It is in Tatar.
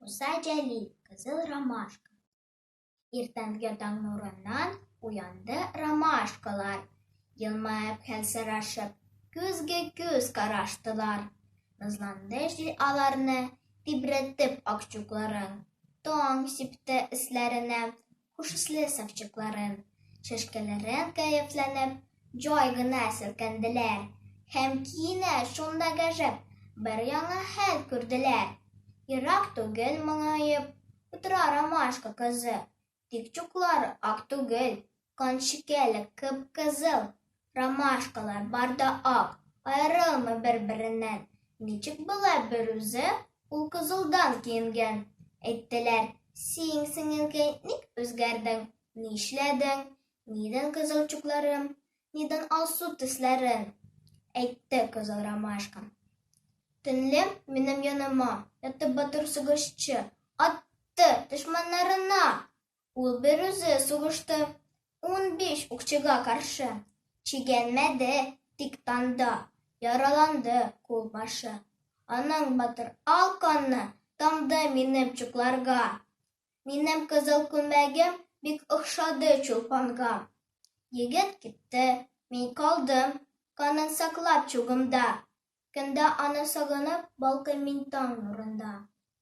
Муса Җәлил, Кызыл ромашка. Иртәнге таң нурыннан уянды ромашкалар. Елмаеп хәл сорашып, күзгә күз караштылар. Назланды җил аларны, тибрәтеп ак чукларын. Таң сипте өсләренә хуш исле сафчыкларын. Чәчкәләрен кәефләнеп, җай гына селкенделәр. Һәм кинәт шунда гаҗәп бер яңа хәл күрделәр. Ерак түгел моңаеп утыра ромашка кызы. Тик чуклары ак түгел, кан шикелле кып-кызыл. Ромашкалар бар да ак, аерылмый бер-береннән. Ничек болай берүзе ул кызылдан киенгән? Әйттеләр, син, сеңелкәй, ник үзгәрдең, нишләдең? Нидән кызыл чукларым, нидән алсу төсләрен? Әйтте кызыл ромашка. Төнлә минем яныма ятып батыр сугышчы атты дошманнарына. Ул берүзе сугышты 15 укчыга каршы. Чигенмәде, тик танда яраланды кул башы. Аның батыр ал каны тамды минем чукларга. Минем кызыл күлмәгем бик охшады Чулпанга. Егет китте, мин калдым, канын саклап чугымда. Көндә аны сагынып балкыйм мин таң нурында.